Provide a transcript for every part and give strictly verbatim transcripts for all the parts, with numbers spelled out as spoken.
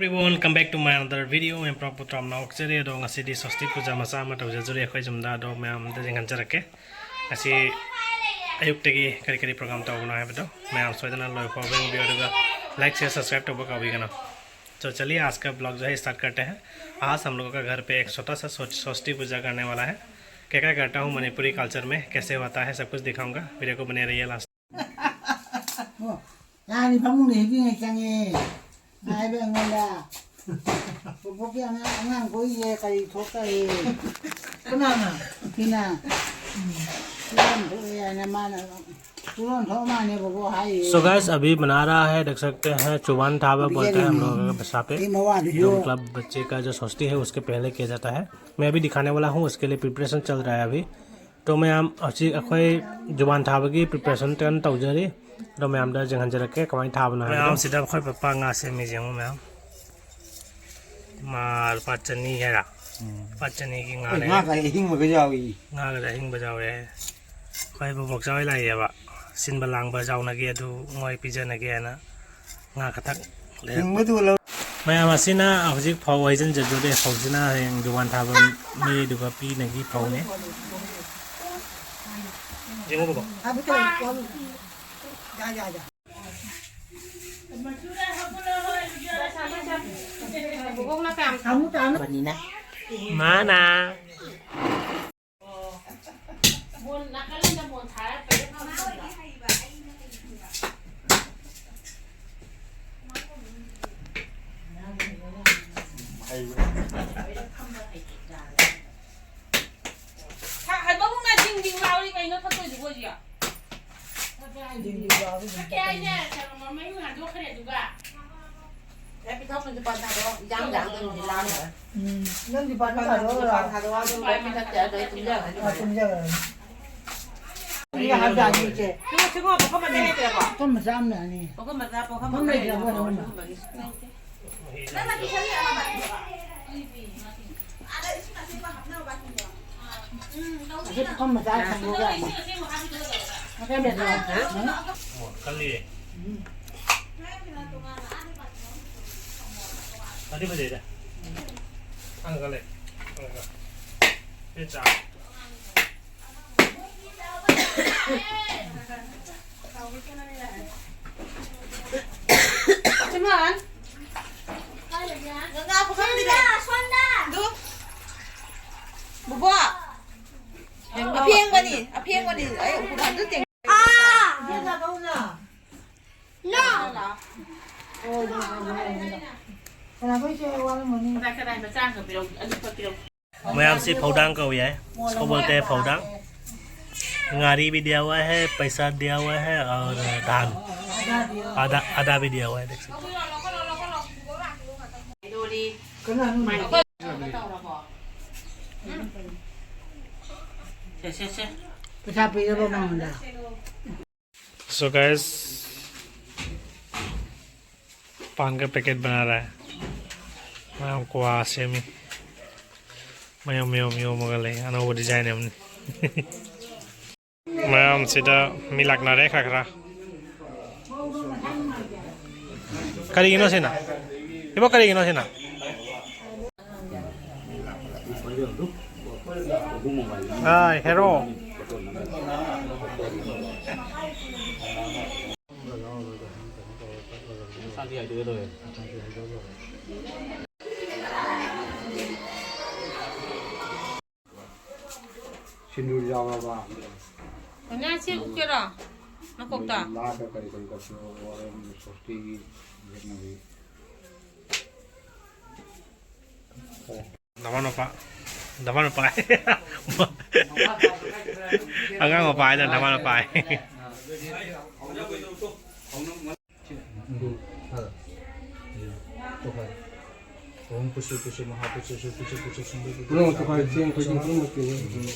Everyone, come back to my another video. ꯃꯌꯥꯝ ꯄꯨꯝꯅꯃꯛꯄꯨ ꯇꯔꯥꯝꯅ ꯑꯣꯛꯆꯔꯤ꯫ ꯑꯗꯣ ꯉꯁꯤꯗꯤ ꯁꯣꯁꯇꯤ ꯄꯨꯖꯥ ꯃꯆꯥ ꯑꯃ ꯇꯧꯖꯗꯣꯔꯤ ꯑꯩꯈꯣꯏ ꯌꯨꯝꯗ꯫ ꯑꯗꯣ ꯃꯌꯥꯝꯗ ꯌꯦꯡꯍꯟꯖꯔꯛꯀꯦ꯫ ꯉꯁꯤ ꯑꯌꯨꯛꯇꯒꯤ ꯀꯔꯤ ꯀꯔꯤ program ꯇꯧꯕꯅꯣ ꯍꯥꯏꯕꯗꯣ ꯃꯌꯥꯝ ꯁꯣꯏꯗꯅ ꯂꯣꯏ ꯐꯥꯎꯕ ꯌꯦꯡꯕꯤꯌꯨ꯫ ꯑꯗꯨꯒ like, share, subscribe ꯇꯧꯕ ꯀꯥꯎꯕꯤꯒꯅꯨ꯫ तो चलिए, आज का vlog जो है start करते हैं। आज हम लोगों का घर पे एक छोटा सा सो-, सोस्ती पूजा करने वाला है। क्या क्या करता हूँ मणिपुरी culture में, कैसे होता है, सब कुछ दिखाऊंगा। Video को बने रहिए last। ꯑꯣ, ꯌꯥꯅꯤ, ꯐꯃꯨꯡꯗ ꯍꯤꯞꯄꯤꯉꯩ ꯆꯪꯉꯦ꯫ ꯉꯥꯏꯕ ꯑꯩꯉꯣꯟꯗ꯫ ꯕꯣꯕꯣꯛꯀꯤ ꯑꯉꯥꯡ, ꯑꯉꯥꯡ ꯀꯣꯏꯔꯤꯌꯦ, ꯀꯔꯤ ꯊꯣꯛꯇꯔꯦ? ꯀꯅꯥꯅ? ꯁꯤꯅ꯫ ꯁꯤꯔꯣꯟ ꯊꯣꯛꯑꯦ ꯍꯥꯏꯅ ꯃꯥꯅ, ꯁꯤꯔꯣꯟ ꯊꯣꯛꯑ ꯃꯥꯅꯦ ꯕꯣꯕꯣꯛ ꯍꯥꯏꯔꯤꯌꯦ꯫ So guys, अभी बना रहा है, देख सकते हैं, चुबान थाबा बोलते हैं हम लोगों के भाषा पे, ꯁꯤ ꯃꯋꯥꯗꯨꯁꯨ꯫ जो मतलब बच्चे का जो सोस्ती है उसके पहले किया जाता है। मैं अभी दिखाने वाला हूँ, उसके लिए preparation चल रहा है अभी। तो ꯃꯌꯥꯝ, ꯍꯧꯖꯤꯛ ꯑꯩꯈꯣꯏ ꯖꯨꯕꯥꯟ ꯊꯥꯕꯒꯤ preparation ꯀꯟꯅ ꯇꯧꯖꯔꯤ꯫ ꯑꯗꯣ ꯃꯌꯥꯝꯗ ꯌꯦꯡꯍꯟꯖꯔꯛꯀꯦ ꯀꯃꯥꯏꯅ ꯊꯥꯕꯅꯣ ꯍꯥꯏꯕꯗꯣ꯫ ꯃꯌꯥꯝ, ꯁꯤꯗ ꯑꯩꯈꯣꯏ ꯄꯄꯥ ꯉꯥ ꯁꯦꯝꯃꯤ, ꯌꯦꯡꯉꯨ ꯃꯌꯥꯝ꯫ ꯃꯥ ꯂꯨꯄꯥ ꯆꯅꯤ ꯍꯥꯏꯔ? ꯎꯝ꯫ ꯂꯨꯄꯥ ꯆꯅꯤꯒꯤ ꯉꯥꯅꯦ꯫ ꯉꯥꯒ ꯑꯍꯤꯡꯕꯒ ꯌꯥꯎꯏ꯫ ꯉꯥꯒꯗ ꯑꯍꯤꯡꯕ ꯌꯥꯎꯔꯦ꯫ ꯑꯩꯈꯣꯏ ꯕꯣꯕꯣꯛ ꯆꯥ ꯍꯣꯏ ꯂꯥꯛꯏꯌꯦꯕ꯫ ꯁꯤꯟꯕ ꯂꯥꯡꯕ ꯌꯥꯎꯅꯒꯦ, ꯑꯗꯨ ꯃꯣꯏ ꯄꯤꯖꯅꯒꯦꯅ ꯉꯥ ꯈꯇꯪ ꯂꯩꯔꯛꯄ꯫ ꯍꯤꯡꯕꯗꯨ ꯂꯧ꯫ ꯃꯌꯥꯝ ꯑꯁꯤꯅ ꯍꯧꯖꯤꯛ ꯐꯧ ꯍꯩꯖꯤꯟꯖꯗꯣꯔꯦ꯫ ꯐꯧꯁꯤꯅ ꯍꯌꯦꯡ ꯖꯨꯕꯥꯟ ꯊꯥꯕ ꯃꯤꯗꯨꯒ ꯄꯤꯅꯒꯤ ꯐꯧꯅꯦ꯫ ꯌꯦꯡꯉꯨ ꯕꯕꯥ꯫ ꯕꯅꯤꯅ꯫ ꯃꯥꯅ꯫ ꯍꯩꯕꯕꯨꯡꯅ ꯗꯤꯡ ꯗꯤꯡ ꯂꯥꯎꯔꯤ ꯀꯩꯅꯣ ꯊꯛꯇꯣꯏꯗꯨꯕꯨ ꯍꯧꯖꯤꯛ? ꯊꯛꯀꯦ ꯍꯥꯏꯅꯦ, ꯃꯌꯨꯝ ꯍꯟꯗꯣꯛꯈ꯭ꯔꯦ ꯑꯗꯨꯒ꯫ ꯑꯦ, ꯄꯤꯊꯛꯄꯁꯨ ꯄꯥꯟ ꯊꯥꯗꯣꯛꯑꯣ, ꯏꯟꯖꯥꯡ ꯆꯥꯡꯗꯣ ꯑꯗꯨꯝꯗꯤ ꯂꯥꯡꯗ꯭ꯔꯦ꯫ ꯎꯝ, ꯅꯪꯗꯤ ꯄꯥꯟ ꯊꯥꯗꯣꯛꯑꯣ꯫ ꯄꯥꯟ ꯊꯥꯗꯣꯛꯑꯣ, ꯑꯗꯨꯝ ꯂꯣꯏ ꯄꯤꯊꯛꯇꯦ, ꯑꯗꯨ ꯑꯩ ꯇꯨꯝꯖꯈ꯭ꯔꯅꯤ꯫ ꯑꯥ, ꯇꯨꯝꯖꯈ꯭ꯔꯅꯤ꯫ ꯁꯤꯒ ꯍꯥꯞ ꯌꯥꯅꯤ, ꯏꯆꯦ꯫ ꯁꯤꯒ, ꯁꯤꯒ ꯄꯣꯈꯝ ꯑꯅꯤ ꯂꯩꯇ꯭ꯔꯕꯣ? ꯄꯣꯈꯝ ꯃꯆꯥ ꯑꯃ ꯌꯥꯅꯤ꯫ ꯄꯣꯈꯝ ꯃꯆꯥ, ꯄꯣꯈꯝ ꯄꯣꯈꯝ ꯂꯩꯇ꯭ꯔꯕꯣ, ꯑꯗꯨꯒꯨꯝꯕ? ꯑꯗꯨꯒꯨꯝꯕꯒꯤ꯫ ꯑꯁꯤ ꯄꯨꯈꯝ ꯃꯆꯥ ꯊꯝꯃꯒ꯫ ꯃꯈꯥ ꯃꯦꯠꯇ꯭ꯔꯣ? ꯎꯝ꯫ ꯀꯜꯂꯤ꯫ ꯎꯝ꯫ ꯑꯗꯨ ꯐꯖꯩꯗ꯫ ꯍꯪꯉꯒ ꯂꯩ꯫ ꯍꯪꯉꯒ꯫ ꯁꯤ ꯆꯥ꯫ ꯁꯤꯃꯣꯟ꯫ ꯉꯥ ꯄꯨꯈꯝꯁꯤꯗ꯫ ꯁꯣꯝꯗ꯫ ꯑꯗꯨ꯫ ꯕꯣꯕꯣꯛ꯫ ꯑꯐꯦꯡꯕꯅꯤ, ꯑꯐꯦꯡꯕꯅꯤ꯫ ꯑꯩ ꯎꯄꯨ ꯐꯥꯟꯗ ꯇꯦꯡ- ꯑꯥ! ꯅꯣ! ꯀꯗꯥꯏ ꯀꯗꯥꯏ ꯃꯆꯥ ꯑꯃꯈꯛ ꯄꯤꯔꯛꯎ, ꯑꯅꯤꯈꯛ ꯄꯤꯔꯛꯎ꯫ ꯃꯌꯥꯝꯁꯤ ꯐꯧꯗꯥꯡ ꯀꯧꯏ ꯍꯥꯏ꯫ ꯁꯒꯣꯜ ꯀꯌꯥ ꯐꯧꯗꯥꯡ꯫ ꯉꯥꯔꯤ भी दिया हुआ है, पैसा दिया हुआ है और धान आधा, आधा भी दिया हुआ है, देख सकते हैं। ꯀꯩꯗꯧꯔꯤ? ꯀꯅꯥꯅꯣ? ꯃꯥꯏ ꯇꯧꯔꯕꯣ? ꯁꯦ, ꯁꯦ, ꯁꯦ꯫ ꯄꯩꯁꯥ ꯄꯤꯔꯕ ꯃꯉꯣꯟꯗ? So guys, पान का पैकेट बना रहा है। ꯃꯌꯥꯝ ꯀ꯭ꯋꯥ ꯁꯦꯝꯃꯤ꯫ ꯃꯌꯥꯝ, ꯃꯌꯥꯝ ꯌꯣꯝꯃꯒ ꯂꯩ꯫ ꯑꯅꯧꯕ design ꯑꯃꯅꯤ꯫ ꯃꯌꯥꯝꯁꯤꯗ ꯃꯤ ꯂꯥꯛꯅꯔꯦ ꯈꯔ ꯈꯔ꯫ ꯀꯔꯤꯒꯤꯅꯣ ꯁꯤꯅ? ꯏꯕꯣ, ꯀꯔꯤꯒꯤꯅꯣ ꯁꯤꯅ? ꯑꯥ, ꯍꯦꯔꯣ꯫ ꯁꯤꯟꯗꯨꯔ ꯌꯥꯎꯔꯕ? ꯉꯥꯁꯤ ꯎꯞꯀꯦꯔꯣ? ꯃꯀꯣꯛꯇ? ꯂꯥꯗ ꯀꯔꯤ ꯀꯔꯤ ꯀꯠꯄꯅꯣ? ꯁꯣꯁꯇꯤꯒꯤ ꯌꯦꯛꯅꯕꯤ꯫ ꯗꯃꯥ ꯅꯨꯄꯥ꯫ ꯗꯃꯥ ꯅꯨꯄꯥ꯫ ꯑꯉꯥꯡ ꯃꯄꯥ ꯍꯥꯏꯗꯅ ꯗꯃꯥ ꯅꯨꯄꯥ ꯍꯥꯏ꯫ ꯎꯝ, ꯐꯔꯦ꯫ ꯎꯝ, ꯇꯣꯛꯈꯥꯏ꯫ ꯑꯍꯨꯝ ꯄꯨꯁꯤ ꯄꯨꯁꯤ, ꯃꯍꯥ ꯄꯨꯁꯤ, ꯁꯨ ꯄꯨꯁꯤ ꯄꯨꯁꯤ, ꯁꯨꯝꯕꯨ ꯄꯨꯁꯤ, ꯄꯨꯁꯤ, ꯄꯨꯁꯤ, ꯄꯨꯁꯤ꯫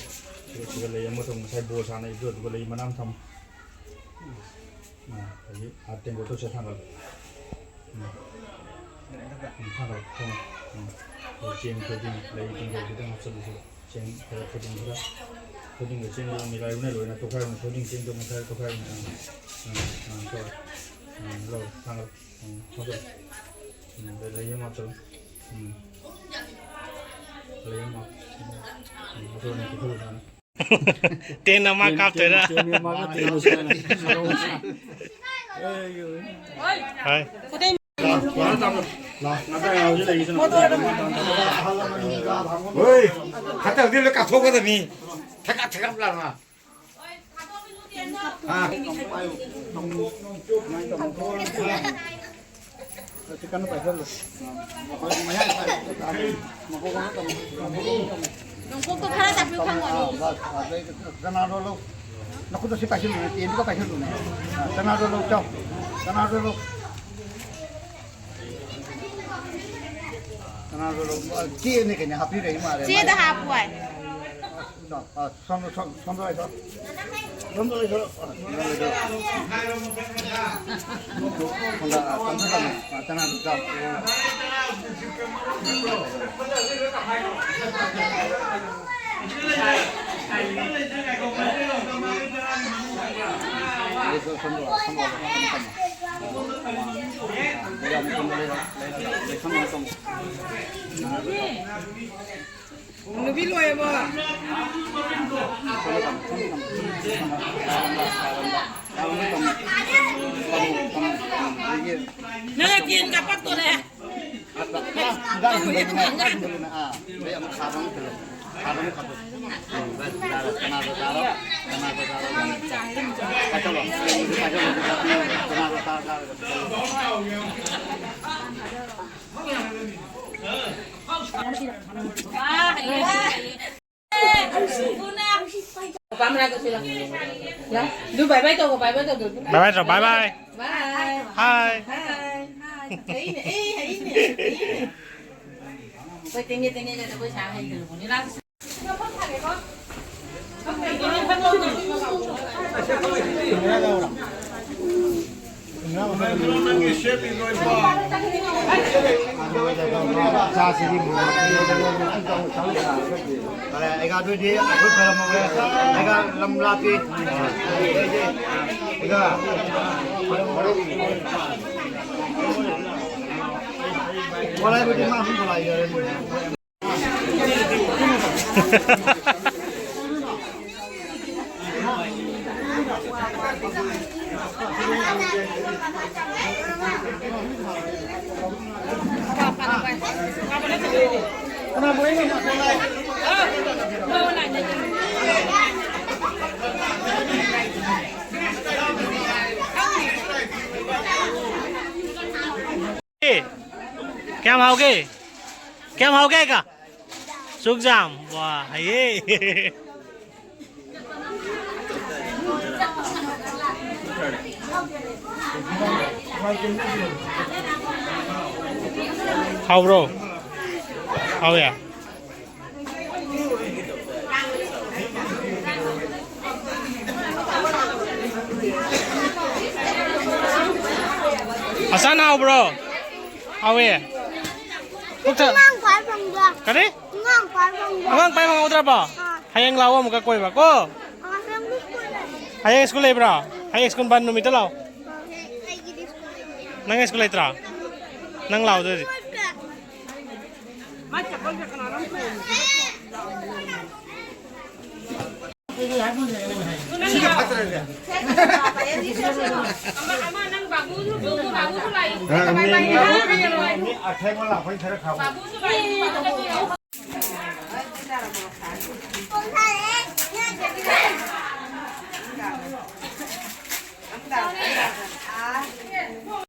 ꯎꯝ, ꯁꯤꯗ ꯂꯩ ꯑꯃ ꯊꯝꯃꯣ, ꯉꯁꯥꯏ ꯕꯣꯜ ꯁꯥꯟꯅꯩꯗꯣ, ꯑꯗꯨꯒ ꯂꯩ ꯃꯅꯥ ꯑꯃ ꯊꯝꯃꯣ꯫ ꯎꯝ, ꯑꯗꯒꯤ ꯑꯥ ꯇꯦꯡꯀꯣꯠꯇꯣ ꯁꯤꯗ ꯊꯥꯡꯒꯠꯂꯣ꯫ ꯎꯝ꯫ ꯎꯝ, ꯊꯥꯡꯒꯠꯂꯣ, ꯊꯝꯃꯣ꯫ ꯎꯝ꯫ ꯑꯗꯩ ꯆꯦꯡ ꯊꯣꯏꯗꯤꯡ, ꯂꯩ ꯇꯦꯡꯀꯣꯠ ꯈꯤꯇꯪ ꯍꯥꯞꯆꯤꯜꯂꯨ ꯁꯤꯗ꯫ ꯆꯦꯡ ꯈꯔ, ꯊꯣꯏꯗꯤꯡ ꯈꯔ꯫ ꯊꯣꯏꯗꯤꯡꯒ ꯆꯦꯡꯗꯣ ꯃꯤꯂꯥꯏ ꯎꯅ ꯂꯣꯏꯅ ꯇꯣꯈꯥꯏꯔꯣ꯫ ꯊꯣꯏꯗꯤꯡ ꯆꯦꯡꯗꯣ ꯃꯦꯠꯈꯥꯏꯔ ꯇꯣꯈꯥꯏꯔꯣ꯫ ꯑꯥ, ꯑꯥ, ꯑꯥ, ꯇꯧꯔꯣ꯫ ꯑꯥ, ꯂꯧꯔꯣ, ꯊꯥꯡꯒꯠꯂꯣ꯫ ꯑꯥ, ꯊꯥꯡꯒꯠꯂꯣ꯫ ꯎꯝ, ꯑꯗꯩ ꯂꯩ ꯑꯃ ꯍꯥꯞꯆꯜꯂꯣ꯫ ꯎꯝ꯫ ꯂꯩ ꯑꯃ ꯍꯥꯞ-, ꯎꯝ, ꯑꯗꯨ ꯑꯣꯏꯅ ꯄꯤꯊꯣꯛꯈ꯭ꯔꯣ꯫ ꯇꯦꯟꯅ ꯃꯥ ꯀꯥꯞꯇꯣꯏꯔꯥ? ꯇꯦꯟ, ꯇꯦꯟ ꯃꯥ ꯀꯥꯞꯇꯣꯏꯔꯥ? ꯍꯣꯏ꯫ ꯍꯣꯏ꯫ ꯍꯟꯗꯛꯇꯤ ꯂꯣꯏ ꯀꯥꯞꯊꯣꯛꯀꯗꯕꯅꯤ꯫ ꯊꯛꯀꯠ ꯊꯛꯀꯠ ꯂꯥꯎꯅ꯫ ꯑꯥ꯫ ꯆꯤꯛꯀꯟꯗꯣ ꯄꯥꯏꯁꯜꯂꯣ꯫ ꯃꯈꯣꯏ ꯃꯌꯥꯏ ꯄꯥꯏ-, ꯃꯈꯣꯡ ꯑꯃ ꯇꯝꯃꯣ꯫ ꯅꯣꯡꯀꯣꯛꯇꯣ ꯈꯔ ꯆꯥꯕꯤꯌꯨ, ꯈꯪꯉꯣꯅꯤ꯫ ꯑꯥ, ꯕꯁ, ꯑꯗꯩ ꯆꯅꯥꯗꯣ ꯂꯧ꯫ ꯅꯈꯨꯠꯇꯣ ꯁꯤ ꯄꯥꯏꯁꯜꯂꯨꯅꯦ, ꯇꯦꯟꯗꯨꯒ ꯄꯥꯏꯁꯜꯂꯨꯅꯦ꯫ ꯑꯥ, ꯆꯅꯥꯗꯣ ꯂꯧ, ꯆꯥꯎ꯫ ꯆꯅꯥꯗꯣ ꯂꯧ꯫ ꯆꯅꯥꯗꯣ ꯂꯧ꯫ ꯑꯥ, ꯆꯦꯅꯦ ꯀꯩꯅꯣ ꯍꯥꯞꯄꯤꯔꯛꯏ ꯃꯥꯜꯂꯦ꯫ ꯆꯦꯗ ꯍꯥꯞꯄꯨ ꯍꯥꯏ꯫ ꯆꯥꯎ, ꯑꯥ, ꯁꯣꯝꯗ, ꯁꯣꯝ-, ꯁꯣꯝꯗ ꯂꯩꯊꯣꯛ꯫ ꯁꯣꯝꯗ ꯂꯩꯊꯣꯛ꯫ ꯑꯥ, ꯁꯣꯝꯗ ꯂꯩꯊꯣꯛ꯫ ꯁꯣꯝꯗ, ꯑꯥ, ꯇꯞꯅ ꯇꯞꯅ꯫ ꯑꯥ, ꯆꯅꯥꯗꯨ ꯆꯥꯎ꯫ ꯁꯣꯝꯗ ꯂꯥꯛꯑꯣ, ꯁꯣꯝꯗ ꯂꯥꯛꯑꯣ, ꯁꯣꯝꯗ ꯇꯝꯃꯣ꯫ ꯁꯣꯝꯗ ꯂꯩꯔꯣ, ꯂꯩꯔꯣ, ꯂꯩꯔꯣ, ꯁꯣꯝꯗ ꯇꯝꯃꯣ꯫ ꯅꯨꯄꯤ ꯂꯣꯏꯔꯕꯣ? ꯅꯪꯅ ꯀꯦꯟ ꯀꯥꯄꯛꯇꯣꯔꯦ꯫ ꯄꯥꯝꯔꯥꯒ ꯁꯤꯔ꯫ ꯌꯥ꯫ ꯑꯗꯨ bye bye ꯇꯧꯀꯣ, bye bye ꯇꯧꯗꯣ꯫ Bye bye ꯇꯧ, bye bye꯫ Bye꯫ Hi꯫ Hi꯫ ꯑꯩꯅꯦ, ꯑꯩ, ꯑꯩꯅꯦ, ꯑꯩꯅꯦ꯫ ꯑꯩꯈꯣꯏ ꯇꯦꯡꯒꯦ, ꯇꯦꯡꯒꯦꯒ ꯖꯒꯣꯏ ꯁꯥ ꯍꯩꯈ꯭ꯔꯕꯅꯤ꯫ ꯂꯥꯛꯁꯤ꯫ ꯐꯔꯦ, ꯑꯩꯒ ꯑꯗꯨꯗꯤ ꯑꯩꯈꯣꯏ ꯈꯔ ꯃꯧꯔꯦ꯫ ꯑꯩꯒ ꯂꯝ ꯂꯥꯞꯄꯤ꯫ ꯑꯩꯒ꯫ ꯃꯔꯨꯞ꯫ क्या भाओगे? क्या भाओगे का? सुखजाम, वाह, है ये। ꯍꯥꯎꯕ꯭ꯔꯣ? ꯍꯥꯎꯋꯦ꯫ ꯑꯁꯥꯟ ꯍꯥꯎꯕ꯭ꯔꯣ? ꯍꯥꯎꯋꯦ꯫ ꯄꯨꯛ ꯊ- ꯑꯉꯥꯡ ꯄꯥꯏ ꯐꯪꯕ꯭ꯔꯥ? ꯀꯔꯤ? ꯑꯉꯥꯡ ꯄꯥꯏ ꯐꯪꯕ꯭ꯔꯥ? ꯑꯉꯥꯡ ꯄꯥꯏ ꯐꯪꯍꯧꯗ꯭ꯔꯕꯣ? ꯑꯥ꯫ ꯍꯌꯦꯡ ꯂꯥꯛꯑꯣ ꯑꯃꯨꯛꯀ ꯀꯣꯏꯕ ꯀꯣ꯫ ꯑꯥ, ꯍꯌꯦꯡꯗꯤ ꯁ꯭ꯀꯨꯜ ꯂꯩ꯫ ꯍꯌꯦꯡ ꯁ꯭ꯀꯨꯜ ꯂꯩꯕ꯭ꯔꯣ? ꯍꯌꯦꯡ ꯁ꯭ꯀꯨꯜ ꯕꯟ ꯅꯨꯃꯤꯠꯇ ꯂꯥꯛꯑꯣ꯫ ꯑꯥ, ꯍꯌꯦꯡ ꯑꯩꯒꯤꯗꯤ ꯁ꯭ꯀꯨꯜ ꯂꯩꯇꯦ꯫ ꯅꯪ ꯁ꯭ꯀꯨꯜ ꯂꯩꯇ꯭ꯔꯣ? ꯅꯪ ꯂꯥꯛꯑꯣ ꯑꯗꯨꯗꯤ꯫ ꯁ꯭ꯀꯨꯜ ꯂꯩꯇꯦ꯫